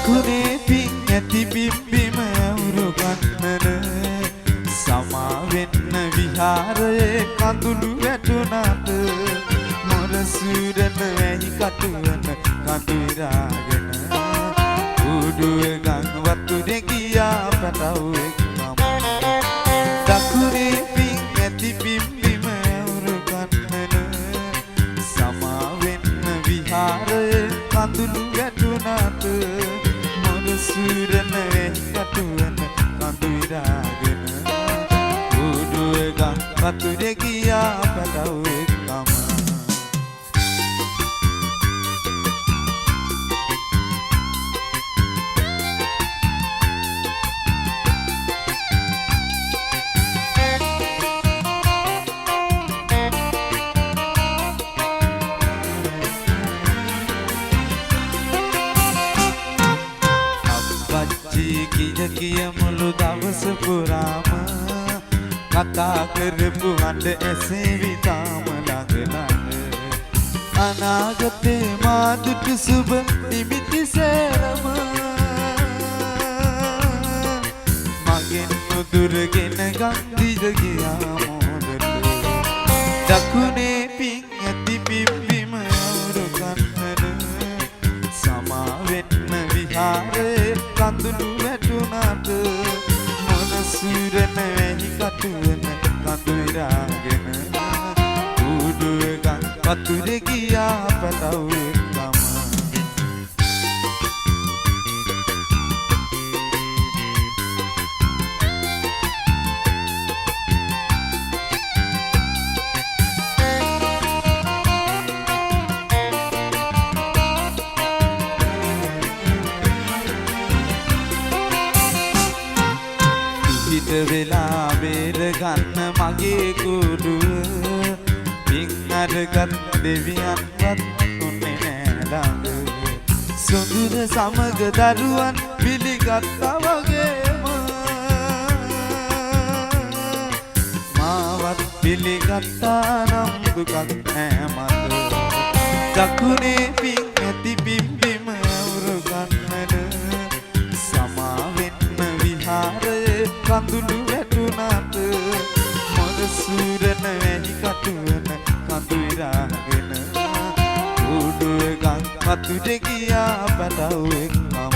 දකුණේ පින් ඇති බිම්බිම ඇවුරු ගන්නන සමා වෙන්න විහාරයේ කඳුළු වැටුණාට මොර සූරන වැහි කටුවන කඳු ඉරාගෙන ඌඩුව ගම් වතුරේ ගියා පැටව් එක්කම. දකුණේ පින් ඇති බිම්බිම ඇවුරු ගන්නන සමා වෙන්න විහාරයේ කඳුළු වැටුණාට මොර සූරන වැහි කටුවන කඳු ඉරාගෙන ඌඩුව ගම් වතුරේ ගියා පැටව් එක්කම. අප්පච්චි කිය කිය මුළු දවස පුරාම කතා කරපු හඬ ඇසේවි තාම ළඟ ළඟ. අනාගතේ මා දුටු සුබ නිමිති සේරම මගෙන් නුදුරගෙන ගන්දිද ගියා මොහොතට. දකුණේ පින් ඇති බිම්බිම ඇවුරු ගන්නන සමා වෙන්න විහාරේ කඳුළු වැටුණාට මොන සූරන වැහි කටුවන කඳු ඉරාගෙන ඌඩුව ගම් වතුරේ ගියා පැටව් එක්කම. පිහිට වෙලා බේර ගන්න මගේ කුඩුව පින් අරගත් දෙවියන්වත් උන්නේ නෑ ළඟ. සොඳුර සමග දරුවන් පිළිගත්තා වගේම මාවත් පිළිගත්තා නම් දුකක් නෑ මට. දකුණේ පින් ඇති බිම්බිම ඇවුරු ගන්නන සමා වෙන්න විහාරයේ කඳුළු වැටුණාට මොර සූරන වැහි කටුවන කඳු ඉරාගෙන ඌඩුව ගම් වතුරේ ගියා පැටව් එක්කම.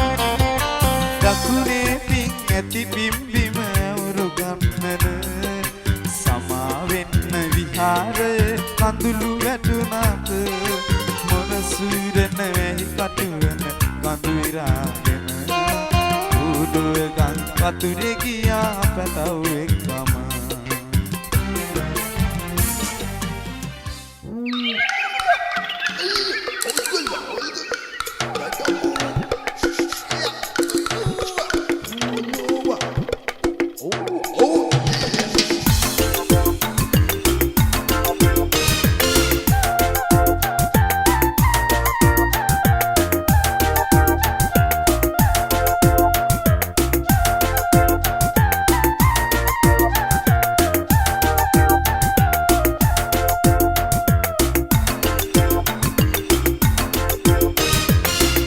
දකුණේ පින් ඇති බිම්බිම ඇවුරු ගන්නන සමා වෙන්න විහාරයේ කඳුළු වැටුණාට මොර සූරන වැහි කටුවන කඳු ඉරාගෙන ඌඩුව ගම් වතුරේ ගියා පැටව් එක්කම.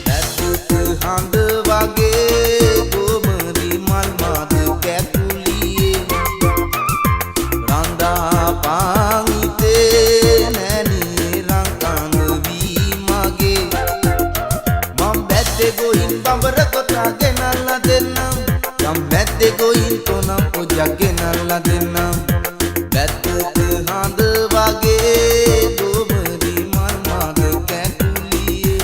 පැතුක හඳ වගේ ගොමරි මල් මද කැකුලියේ රඳා පාංිතේ නැනියේ රංකඳ වී මගේ. මං බැත්තේ ගොයින් බඹර කොටා ගෙනල්ලා දෙන්නම්, යම් බැත්තේ ගොයින් තොනම් පොජක් ගෙනල්ලා දෙන්නම්. පැතුක හඳ වගේ ගොමරි මල් මද කැකුලියේ.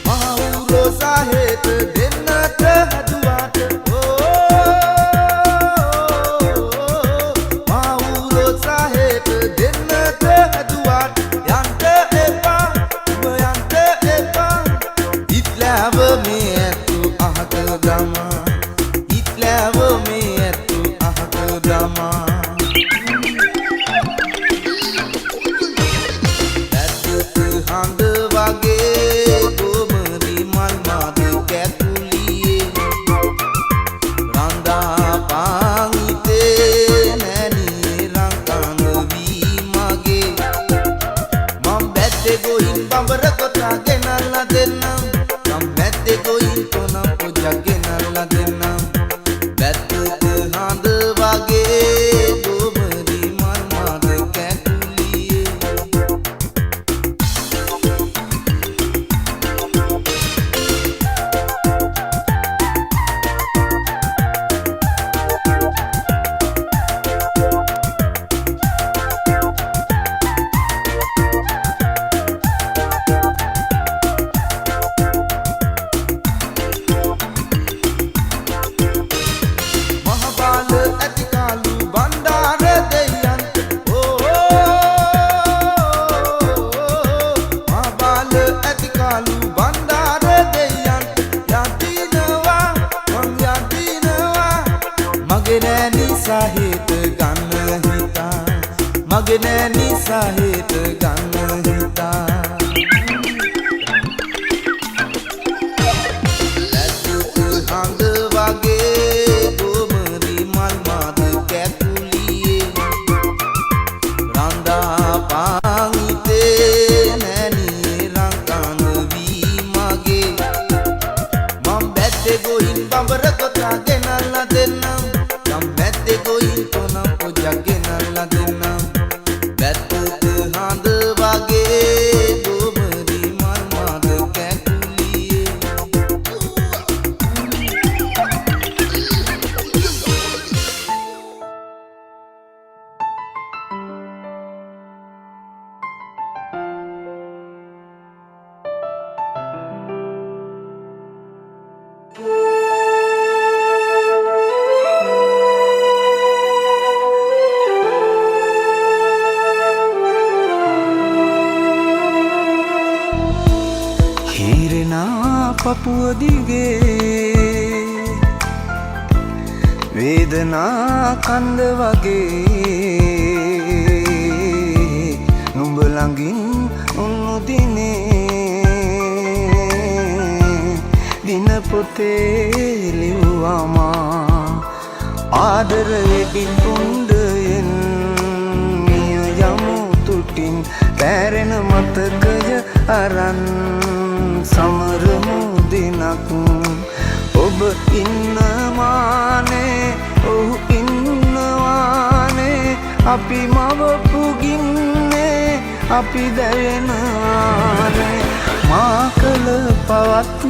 මහවුරෝ සාහේත දෙන්නට හැදුවාට, ඕ මහවුරෝ සාහේත දෙන්නට හැදුවාට යන්ට එපා, උඹ යන්ට එපා. ඉත්ලෑව මේ ඇත්තු අහක දමා, ඉත්ලෑව මේ ඇත්තු අහක දමා. මගේ නෑනි සහේට ගන්න හිතා. පැතුක හඳ වගේ ගොමරි මල් මද කැකුලියේ රඳා පාන් හිතේ නෑනියේ රංකන වී මගේ. මං බැත්තේ ගොහින් බඹර කොතා ගෙනල්ලා දෙන්නම්. මං බැත්තේ ගොහින් තොන පොජක් ගෙනල්ලා දෙන්නම්. පැතුක හඳ වගේ ගොමරි මල් මද කැකුලියේ. හීරෙනා පපුව දිගේ වේදනා කන්ද වගේ නුඹ ළඟින් උන්නු දිනේ දින පොතේ ලිව්වා මා ආදර වෙඩි තුණ්ඩයෙන් මිය යමු තුටින් පැරෙන මතකය අරන් සමරමු දිනක්. ඔබ ඉන්නවානේ ඔහු ඉන්නවානේ අපි මවපු ගින්නේ අපි දැවෙනවානේ. මා කළ පවත්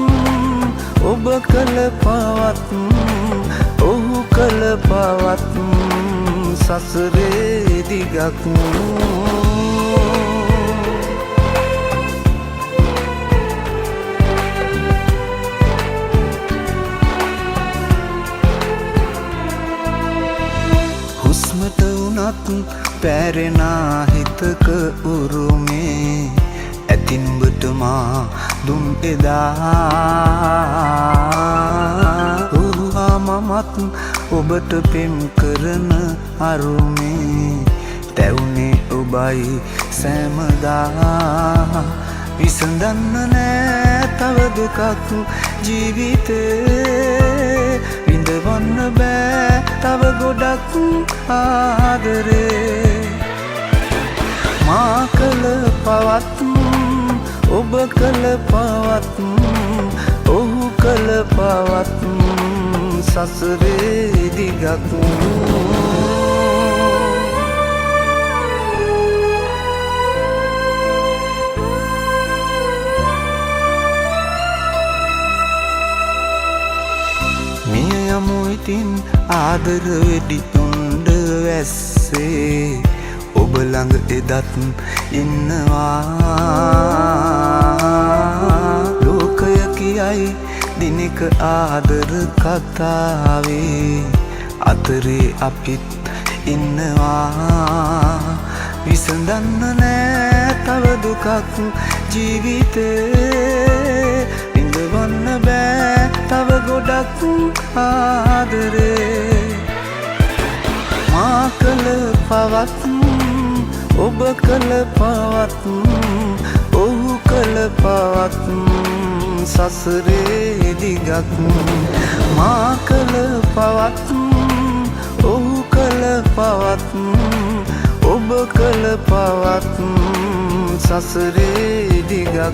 ඔබ කළ පවත් ඔහු කළ පවත් සසරේ දිගක්. හුස්මට වුණත් පැරෙනා හිතක උරුමේ ඇති නුඹට මා දුන් එදා. ඔහු හා මමත් ඔබට පෙම් කරන අරුමේ තැවුනේ ඔබයි සෑමදා. විසඳන්න නෑ තව දුකක් ජීවිතේ විඳවන්න බෑ තව ගොඩක් ආදරේ. මා කළ පවත් ඔබ කළ පවත් ඔහු කළ පවත් සසරේ දිගක්. මිය යමු ඉතින් ආදර වෙඩි තුණ්ඩ වැස්සේ ඔබ ළඟ එදත් ඉන්නවා. ලෝකය කියයි දිනක ආදර කතාවේ අතරේ අපිත් ඉන්නවා. විසඳන්න නෑ තව දුකක් ජීවිතේ විඳවන්න බෑ තව ගොඩක් ආදරේ. මා කළ පවත් ඔබ කළ පවත් ඔහු කළ පවත් සසරේ දිගක්. මා කළ පවත් ඔහු කළ පවත් ඔබ කළ පවත් සසරේ දිගක්. La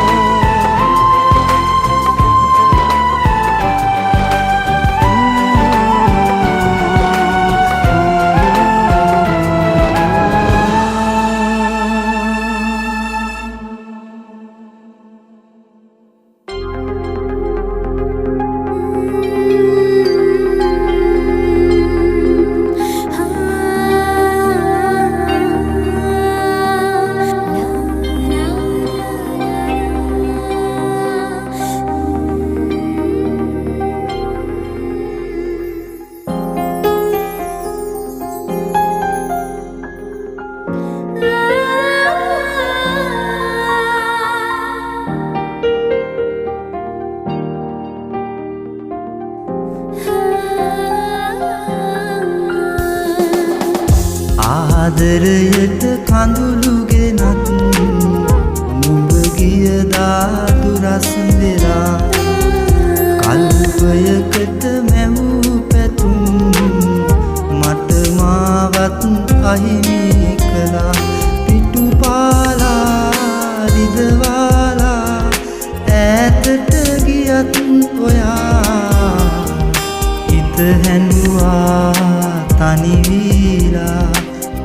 la la. ආදරයට කඳුළු ගෙනත් නුඹ ගිය දා දුරස් වෙලා කල්පයකට මැවූ පැතුම් මට මාවත් අහිමි කළා. පිටුපාලා රිදවාලා ඈතට ගියත් ඔයා හිත හැඬුවා තනි වීලා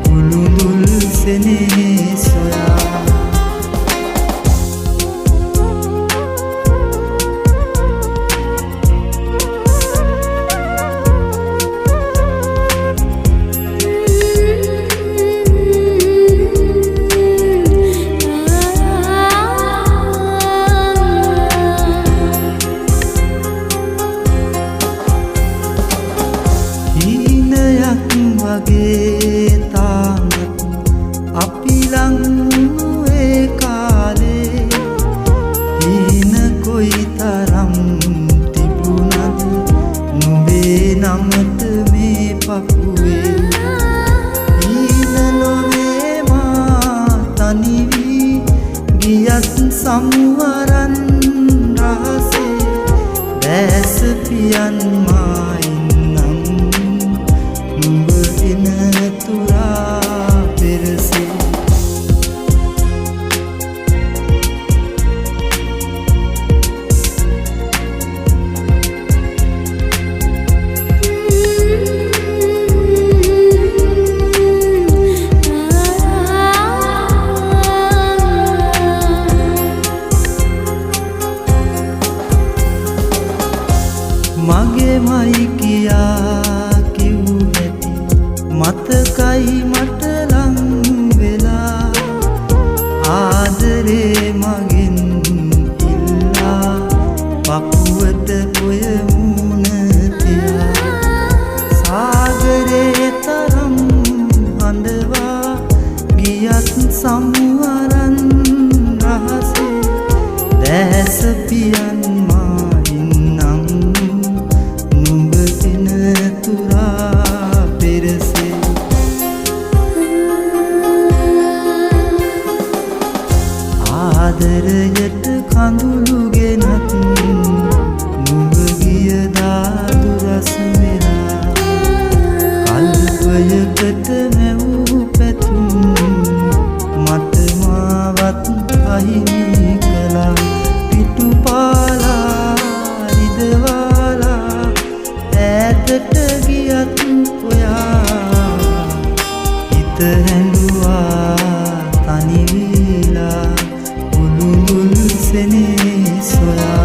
කුළුඳුල් සෙනෙහේ සොයා. හීනයක් වගේ තාමත් අපි ලං වුණු ඒ කාලේ හීන කොයි තරම් තිබුණද නුඹේ නමට මේ පපුවේ. හීන ලොවේ මා තනි වී ගියත් සමුවරන් රහසේ දැස පියන් මා ඉන්නම් නුඹ එන තුරා පෙරසේ. මගේමයි කියා කිව් හැටි මතකයි මට ලං වෙලා ආදරේ මගෙන් ඉල්ලා පපුවට ඔය මූණ තියා සාගරේ තරම් හඬවා ගියත් සමුවරන් රහසේ දැස පියන් මා ඉන්නම් නුඹ එන තුරා පෙරසේ. ආදරයට කඳුළු ගෙනත් නුඹ ගිය දා දුරස් වෙලා කල්පයකට මැවූ පැතුම් මට මාවත් අහිමි කළා. පිටුපාලා රිදවාලා ඈතට ගියත් ඔයා හිත හැඬුවා තනි වීලා කුළුඳුල් සෙනෙහේ සොයා.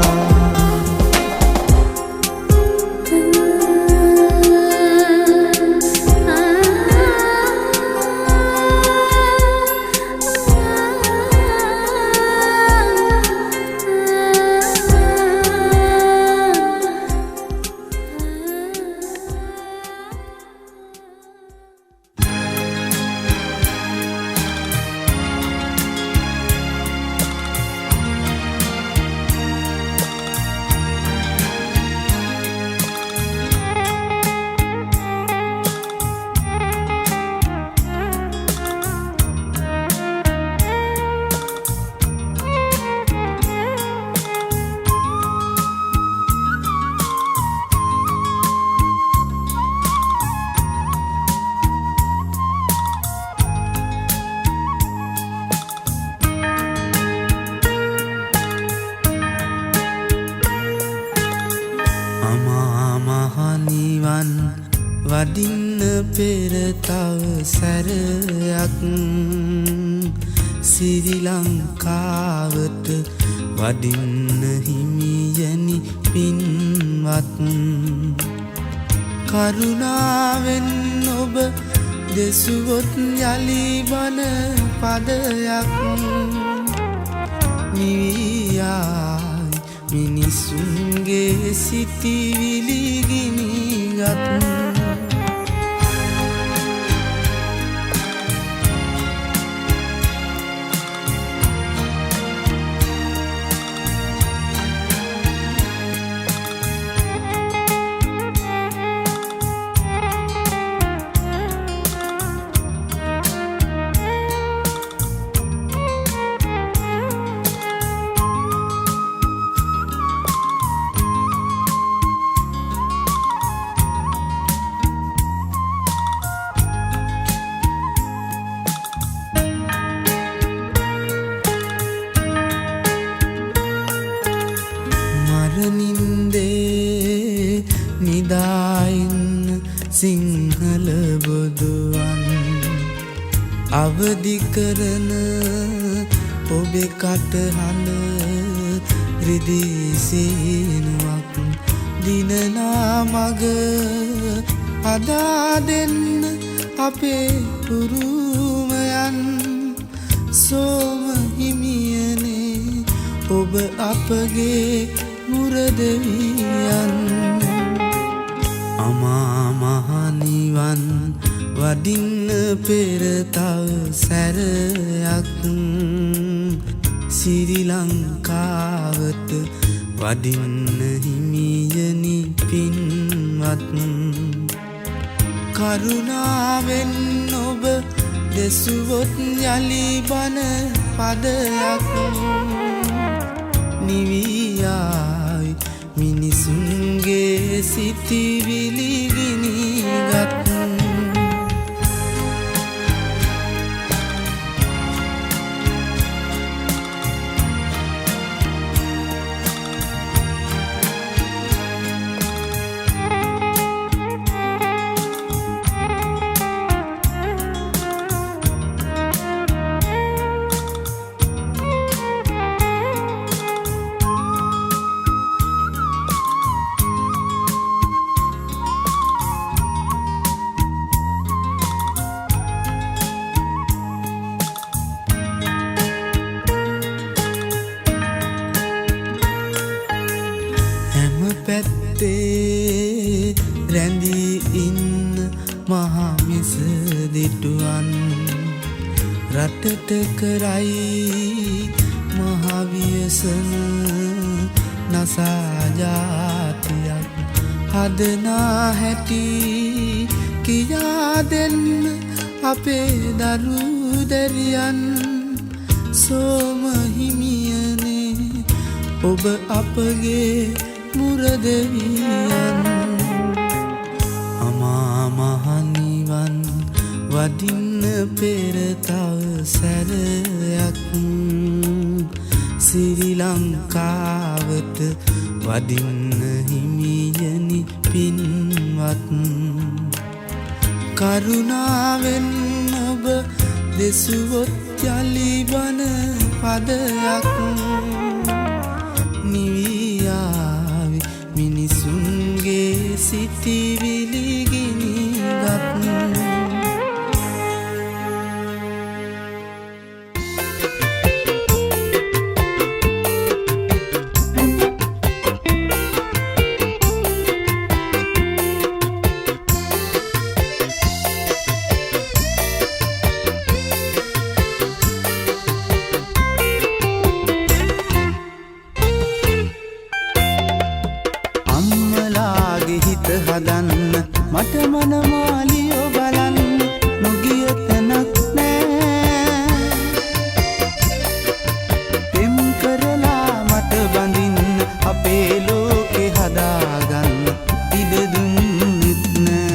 අමා මහ නිවන් වඩින්න පෙර තව සැරයක් සිරි ලංකාවට වඩින්න හිමියනි පින්වත් කරුණාවෙන් ඔබ දෙසුවොත් යලි බණ පදයක් නිවියායි මිනිසුන්ගේ සිතිවිලි ගිනිගත්. නින්දේ නිදා ඉන්න සිංහල බොදුවන් අවදි කරන ඔබේ කටහඬ රිදී සීනුවක් දිනනා මග හදා දෙන්න අපේ උරුමයන්. සෝම හිමියනේ ඔබ අපගේ මුරදෙවියන්. අමා මහ නිවන් වඩින්න පෙර තව සැරයක් සිරි ලංකාවට වඩින්න හිමියනි පින්වත්. කරුණාවෙන් ඔබ දෙසුවොත් යලි බණ පදයක් නිවී යාවි මිනිසුන්ගේ සිතිවිලි ගිනිගත්. හැම පැත්තේ රැඳී ඉන්න මහා මිස දිටුවන් රටට කරයි මහ ව්‍යසන නසා ජාතියක් හදනා හැටි කියා දෙන්න අපේ දරු දැරියන්. සෝම හිමියනේ ඔබ අපගේ මුරදෙවියන්. අමා මහ නිවන් වඩින්න පෙර තව සැරයක් සිරි ලංකාවට වඩින්න හිමියනි පින්වත්. කරුණාවෙන් ඔබ දෙසුවොත් යලි බණ පදයක් නිවී යාවි මිනිසුන්ගේ සිතිවිලි ගිනිගත්. අම්මලාගේ හිත හදන්න මට මනමාලියෝ බලන්න නොගිය තැනක් නෑ. පෙම් කරලා මට බඳින්න අපේ ලෝකෙ හදාගන්න ඉඩ දුන්නෙත් නෑ.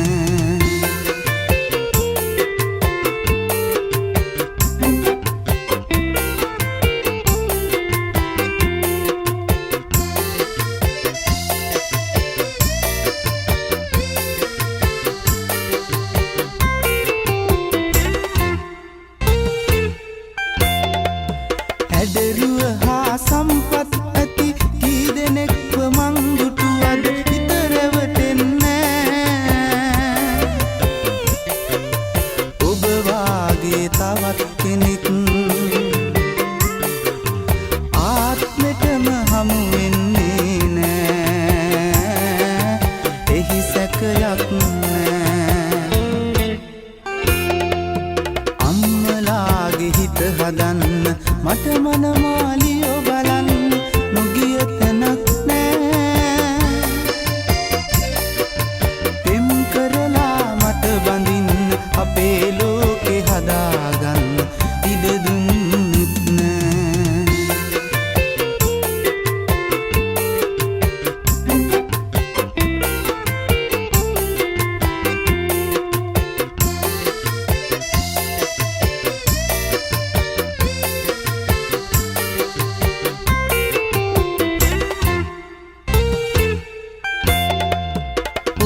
ඇඩරුව හා සම්පත් ඇති කී දෙනෙක්ව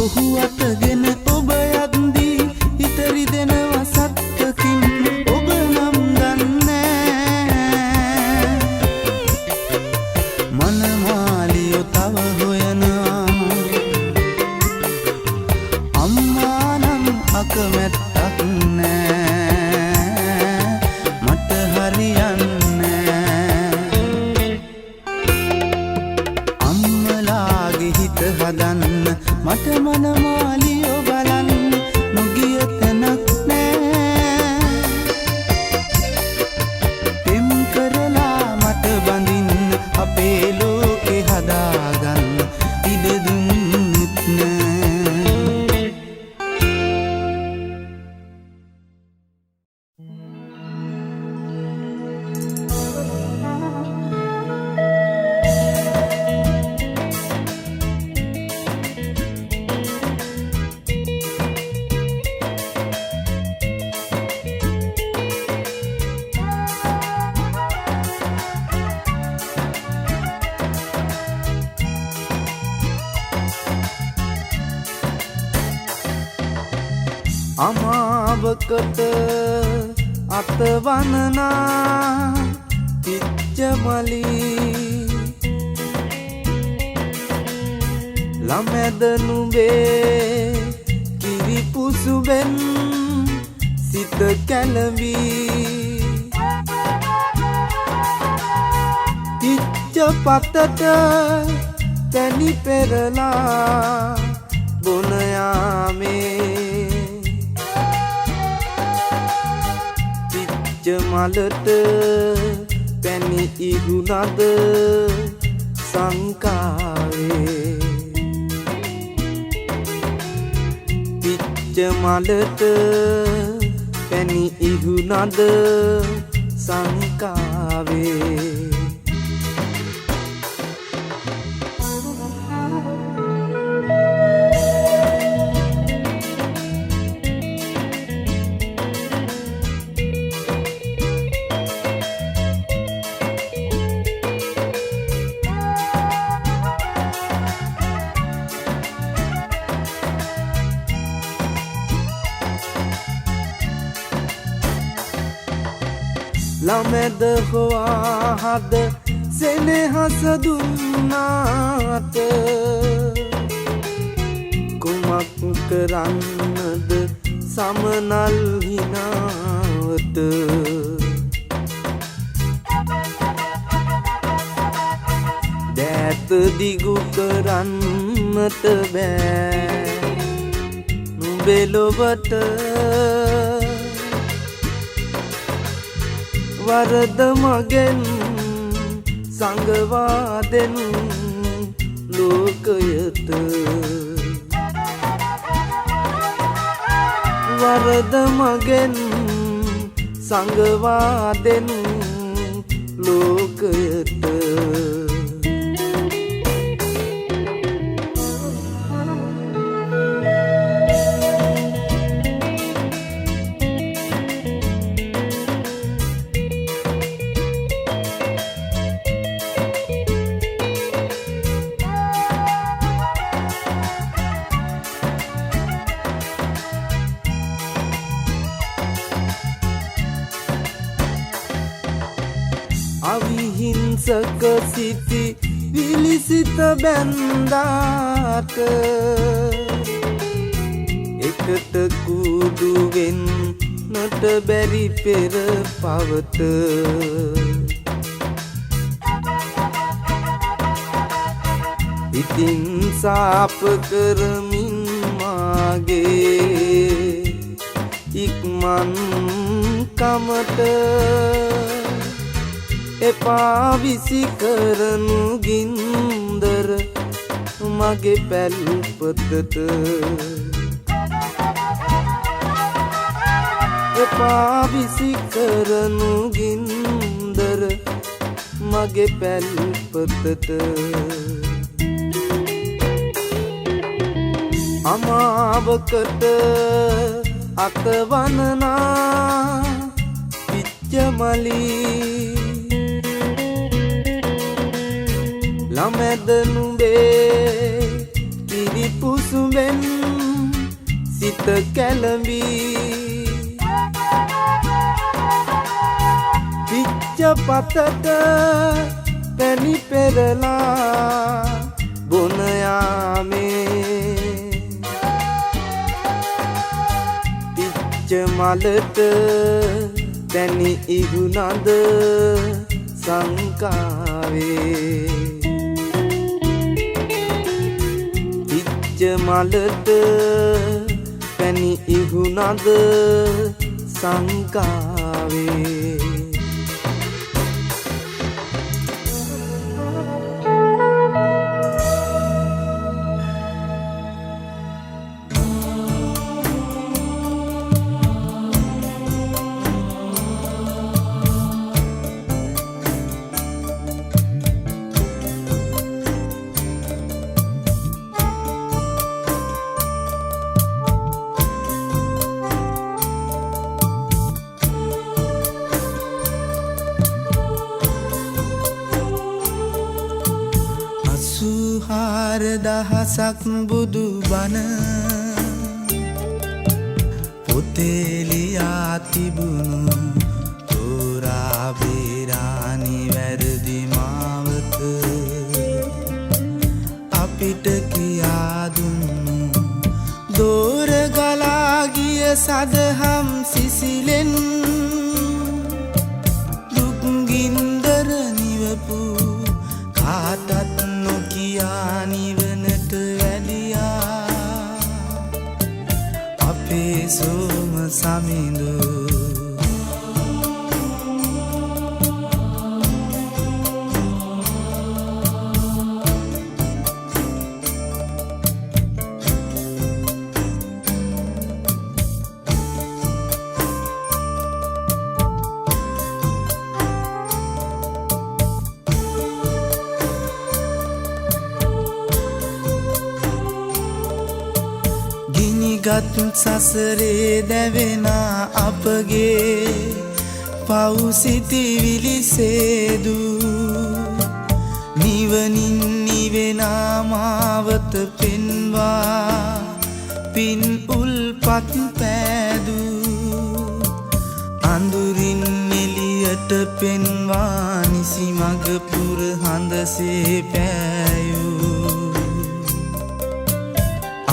ඔහු අතගෙන ඔබ යද්දී හිත රිදෙනවා සත්තකින් ඔබ නම් දන්නේ මනමාලියෝ තව හොයනවා අම්මා නම් අකමැත්තක් නෑ මට හරියන්නේ අම්මලාගේ හිත හදන්න මට මනමාලියෝ බලන්න නොගිය තැනක් නෑ පෙම් කරලා මට බඳින්න අපේ ලෝකේ හදාගන්න ඉඩ දුන්නෙත් නෑ. අමාවකට අතවනනා පිච්ච මලී ළමැද නුඹේ කිරි පුසුබෙන් සිත කැළඹී පිච්ච පතට පැණි පෙරලා බොන යාමේ පිච්ච මලට පැණි ඉහුණද සංකාවේ පිච්ච මලට පැණි ඉහුණද සංකාවේ. ළමැද හොවා හද සෙනෙහස දුන්නාට කුමක් කරන්නද සමනල් හිනාවට දෑත දිගු කරන්නට බෑ නුඹේ ලොවට වරද මගෙන් සංගවා දෙනු ලෝකයට වරද මගෙන් සංගවා දෙනු ලෝකයට. අවිහිංසක සිටි විලිසිත බැන්දාට එකට කූඩු වෙන්නට බැරි පෙර පවට ඉතින් සාප කරමින් මාගේ ඉක්මන් කමට එපා විසි කරනු ගින්දර මගේ පැල්පතට එපා විසි කරනු ගින්දර මගේ පැල්පතට. අමාවකට අතවනනා පිච්ච මලී ළමැද නුඹේ කිරි පුසුඹෙන් කැළඹී පිච්ච පතට පැණි පෙරලා බොන යාමේ පිච්ච මලට පැණි ඉහුනඳ සංකාවේ පිච්ච මලට පැණි ඉහුනඳ සංකාවේ. දහසක් බුදු බණ පොතේ ලියා තිබුණු තෝරා බේරා නිවැරදි මාවත අපිට කියා දුන්නු දෝර ගලා ගිය සදහම් සිසිලෙන් දුක් ගින්දර නිවපු කාටත් නොකියා නිවනට වැඩියා අපේ සෝම සමිඳු. ගිනිගත් සසරේ දැවෙන අපගේ පව් සිතිවිලි සේදු නිවනින් නිවෙන මාවත පෙන්වා පින් උල්පත් පෑදූ අඳුරින් එළියට පෙන්වා නිසි මඟ පුර හඳසේ පෑයූ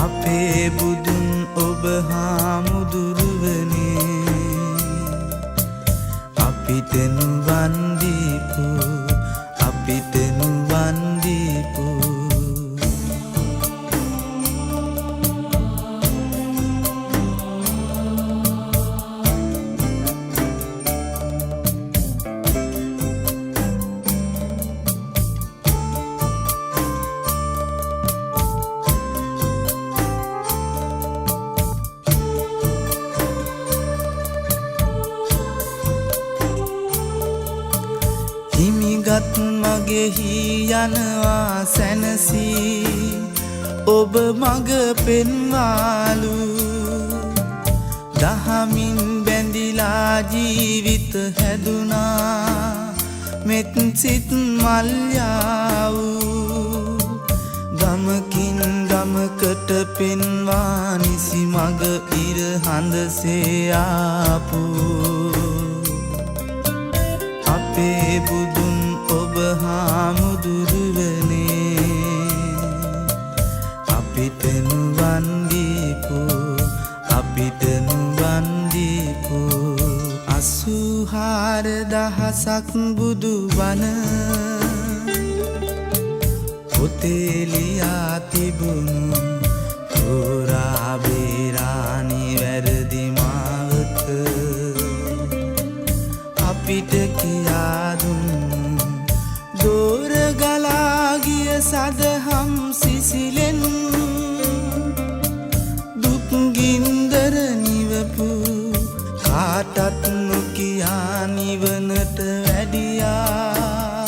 අපේ බුදුන් ඔබ හාමුදුරුවනේ අපිට නිවන් දීපු අපිට නිවන් දීපු. හිමිගත් මගෙහි යනවා සැනසී ඔබ මඟ පෙන්වාලු දහමින් බැඳිලා ජීවිත හැදුනා මෙත් සිත් මල්යා වූ ගමකින් ගමකට පෙන්වා නිසි මඟ ඉර හඳසේ ආපු අපේ බුදුන් ඔබ හාමුදුරුවනේ අපිට නිවන් දීපු අපිට නිවන් දීපු. 84000ක් බුදු බණ පොතේ ලියා තිබුණු තෝරා බේරා නිවැරදි මාවත අපිට කියා දුන්නු දෝර ගලා ගිය සදහම් සිසිලෙන් දුක් ගින්දර නිවපු කාටත් නොකියා නිවනට වැඩියා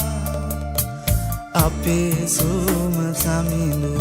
අපේ සෝම සමිඳු.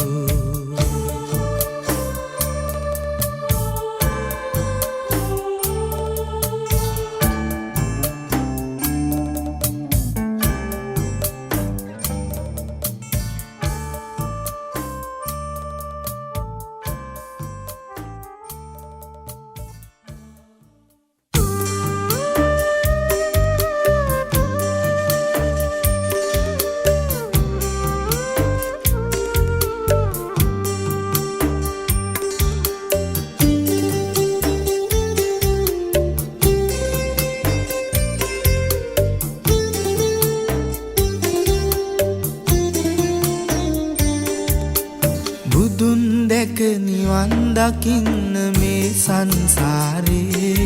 දැක නිවන් දකින්න මේ සංසාරේ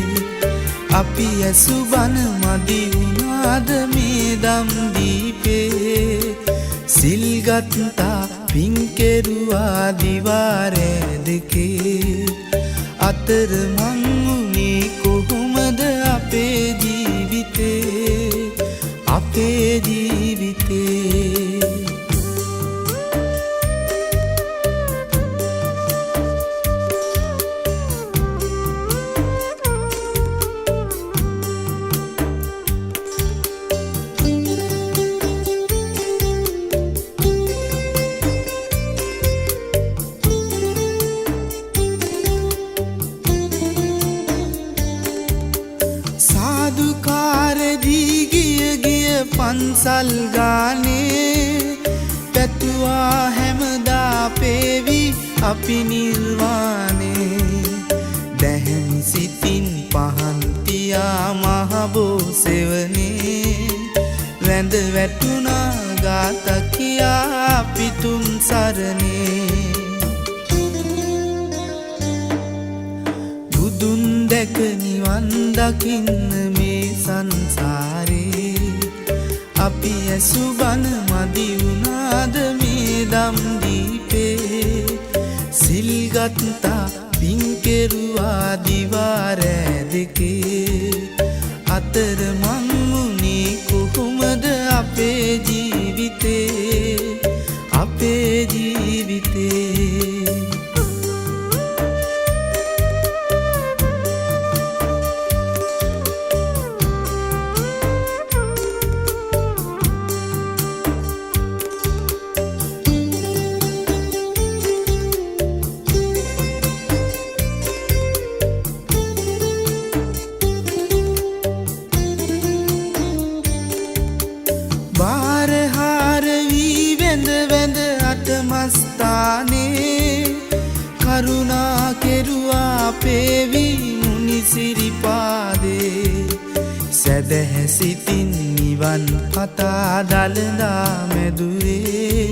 අපි ඇසු බණ මදි වුණාද මේ දම් දීපේ සිල් ගත්තා පින් කෙරුවා දිවා රෑ දෙකේ අතර මං වුණේ කොහොමද අපේ ජීවිතේ අපේ ජීවිතේ. සාදුකාර දී ගිය ගිය පන්සල් ගානේ පැතුවා හැමදා පේවි අපි නිර්වාණේ දැහැමි සිතින් පහන් තියා මහබෝ සෙවනේ වැඳ වැටුණා ගාත කියා අපි තුන් සරණේ බුදුන් දැක නිවන් දකින්න මේ සංසාරේ අපි ඇසු බණ මදි වුණාද මේ දම් දීපේ සිල් ගත්තා පින් කෙරුවා දිවා රෑ දෙකේ අතර මං වුණේ කොහොමද අපේ ජීවිතේ අපේ ජීවිතේ. බාරහාර වී වැඳ වැඳ අටමස්ථානේ කරුණා කෙරුවා පේවි මුනි සිරිපාදේ සැදැහැ සිතින් නිවන් පතා දළදා මැදුරේ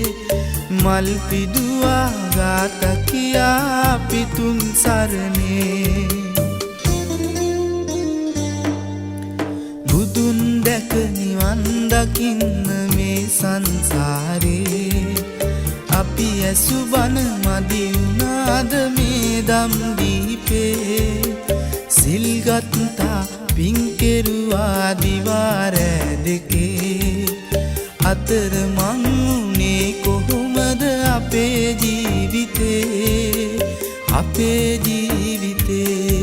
මල් පිදුවා ගාත කියා අපි තුන් සරණේ බුදුන් දැක නිවන් දකින්න මේ සංසාරේ අපි ඇසු බණ මදි වුණාද මේ දම් දීපේ සිල් ගත්තා පින් කෙරුවා දිවා රෑ දෙකේ අතර මං වුණේ කොහොමද අපේ ජීවිතේ අපේ ජීවිතේ.